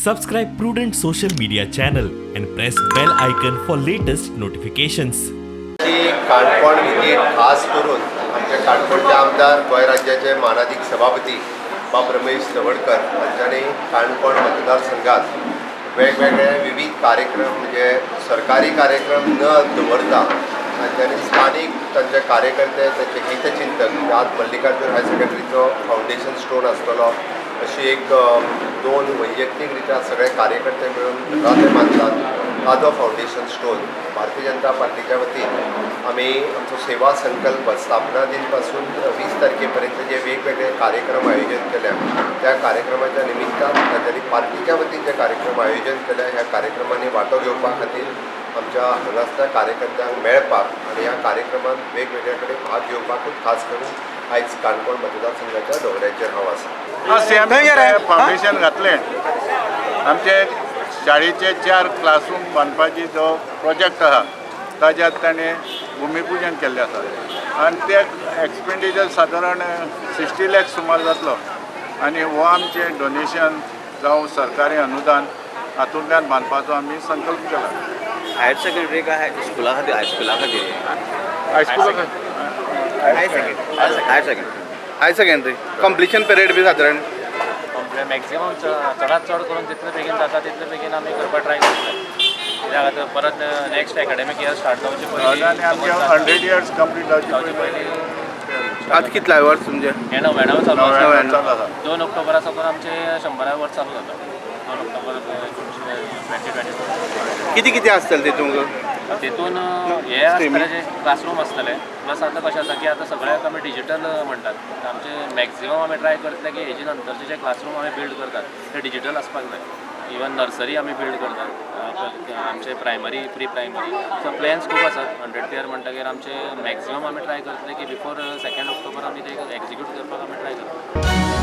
Subscribe Prudent social media channel and press bell icon for latest notifications. की Canacona visit खास करून आमचे काणकोणचे आमदार, गोंय राज्याचे मानादीक सभापती बाब रमेश तवडकर हांच्यानी काणकोण मतदारसंघात वेगवेगळे विविध कार्यक्रम, म्हणजे सरकारी कार्यक्रम न दवरता तांच्यांनी स्थानीक तांचे कार्यकर्ते, तांचे हितचिंतक, म्हणजे आज मल्लिकार्जून हायर सेकंडरीचो फावंडेशन स्टोन आसतलो अशी एक दोन वैयक्तीक रित्या सगळे कार्यकर्ते मेळून राते बांदतात, ताजो फावंडेशन स्टोन. भारतीय जनता पार्टीच्या वतीन आमी आमचो सेवा संकल्प स्थापना दिन पासून 20 तारखेपर्यंत जे वेगवेगळे कार्यक्रम आयोजन केल्या, त्या कार्यक्रमाच्या निमित्तान तांच्यांनी पार्टीच्या वतीन जे कार्यक्रम आयोजन केल्या, ह्या कार्यक्रमांनी वांटो घेवपा खातीर आमच्या हांगासल्या कार्यकर्त्यांक मेळपाक आनी ह्या कार्यक्रमांत वेगवेगळ्या कडेन भाग घेवपाकूच खास करून आयज काणकोण मतदारसंघाच्या दौऱ्याचेर हांव आसा. सीएम फावंडेशन घातलें. आमचे शाळेचे चार क्लासरूम बांदपाची जो प्रोजेक्ट आहा, ताज्यात ताणें भुमिपूजन केल्लें आसा आनी ते एक्सपेंडिचर सादारण 60 लॅक्स सुमार जातलो आनी हो आमचें डोनेशन जावं सरकारी अनुदान हातूंतल्यान बांदपाचो आमी संकल्प केला. हायर सेकंडरी काय स्कुला खातीर, हायस्कुला खातीर? हायस्कुला. Higher secondary. Higher secondary completion period बी सादारण? मॅक्झिमम चडात चड करून जितले बेगीन जाता तितले बेगीन आमी करपाक ट्राय करतले, कित्याक आतां परत नेक्स्ट एकाडेमीक इयर स्टार्ट जावचे आनी पयलीं आमचे 100 इयर्स कंप्लीट जावचे जावचे पयलीं. आतां कितल्या वर्स तुमचें? हें 99 चालू आसा. 99 चालू आसा. 2 ऑक्टोबरा साकून आमचे 100 वर्स चालू जाता, 2 ऑक्टोबर 2024. कितें कितें आसतलें तितूंक? तितून हे आसतले जे क्लासरूम आसतले, प्लस आतां कशें आसा की आतां सगळ्याक आमी डिजिटल म्हणटात. आमचे मॅक्झिमम आमी ट्राय करतले की हेजे नंतरचे जे क्लासरूम आमी बिल्ड करतात ते डिजिटल आसपाक जाय. इवन नर्सरी आमी बिल्ड करतात, आमचे primary, pre primary. So plans खूब आसात. 100 इयर म्हणटगीर आमचे मॅक्झिमम आमी ट्राय करतले की बिफोर 2 ऑक्टोबर आमी ते एक्झिक्यूट करपाक आमी ट्राय करतले.